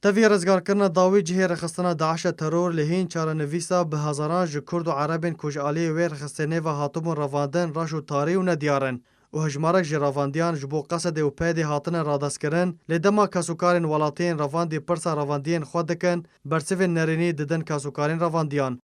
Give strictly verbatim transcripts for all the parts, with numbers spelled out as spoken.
Tevî rizgarkirina dawî cihê rêxistina DAIŞ a teror li hîn çarenivîsa bi hezaran ji Kurd û Erebên ku ji aliyê wê rêxistinê ve hatibûn revandin reş û tarî û nediyar in û hejmarek ji revandiyan ji bo Qesedê û PYDê hatine radestkirin, lê dema kesûkarên welatiyên revandî pirsa revandiyên xwe dikin, bersivên nerênî didin kesûkarên revandiyan.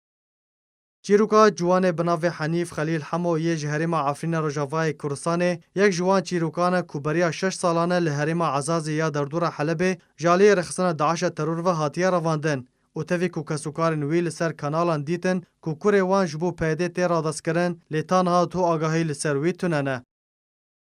Çîroka ciwanê bi navê Henîf Xelîl Hemo yê ji herêma Efrîna Rojavayê Kurdistanê yek ji wan çîrokan e ku beriya şeş salan e li herêma Ezazê ya derdora Helebê ji aliyê rêxistina DAIŞ a teror ve hatiye revandin û tevî ku kesûkarên wî li ser kanalan dîtin ku kurê wan ji bo PYDê tê radestkirin, lê ta niha tu agahî li ser wî tune ne.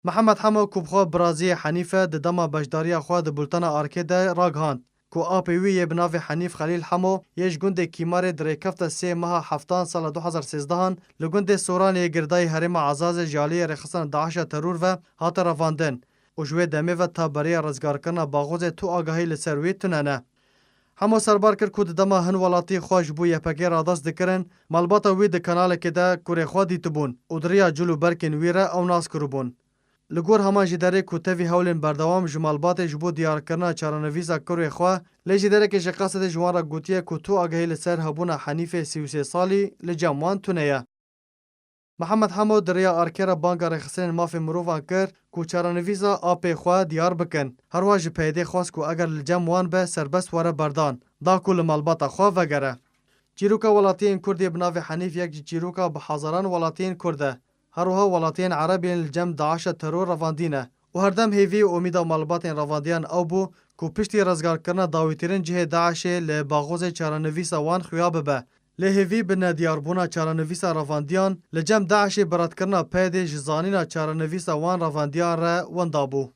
Mihemed Hemo ku bi xwe biraziyê Henîf e, di dema beşdariya xwe di bultena Arkê de ragihand ku apê wî yê bi navê Henîf Xelîl Hemo yê ji gundê Kîmarê di rêkefta sê meha heftan sala du hazar sêzdehan li gundê Soranê yê girêdayî herêma Ezazê ji aliyê rêxistina DAIŞ a teror ve hate revandin û ji wê demê ve ta beriya rizgarkirina Baxozê tu agahî li ser wî tune ne. Hemo serbar kir ku di dema hin welatî xwe ji bo YPGê radest dikirin, malbata wî di kanalekê de kurê xwe dîtibûn û di riya cil û berkên wî re ew nas kiribûn. Li gor heman jêderê ku tevî hewlên berdewam ji malbatê ji bo diyarkirina çarenivîsa kurê xwe, lê jêderekê ji Qesedê ji wan re gotiye ku tu agahî li ser hebûna Henîfê sî û sê salî li cem wan tune ye. Mihemed Hemo di riya Arkê re banga rêxistinên mafê mirovan kir ku çarenivîsa apê xwe diyar bikin. Herwiha ji PYDê xwest ku eger li cem wan be serbest were berdan, da ku li malbata xwe vegere. Çîroka welatiyên Kurd yê bi navê Henîf yek ji çîroka bi hezaran welatiyên Kurd e. Herwiha welatiyên Ereb yên li cem DAIŞ a teror revandî ne û herdem hêvî û umîda malbatên revandiyan ew bû ku piştî rizgarkirina dawîtirîn cihê DAIŞê li Baxozê çarenivîsa wan xuya bibe. Lê hêvî bi nediyarbûna çarenivîsa revandiyan li cem DAIŞê bi redkirina PYDê ji zanîna çarenivîsa wan revandiyan re wenda bû.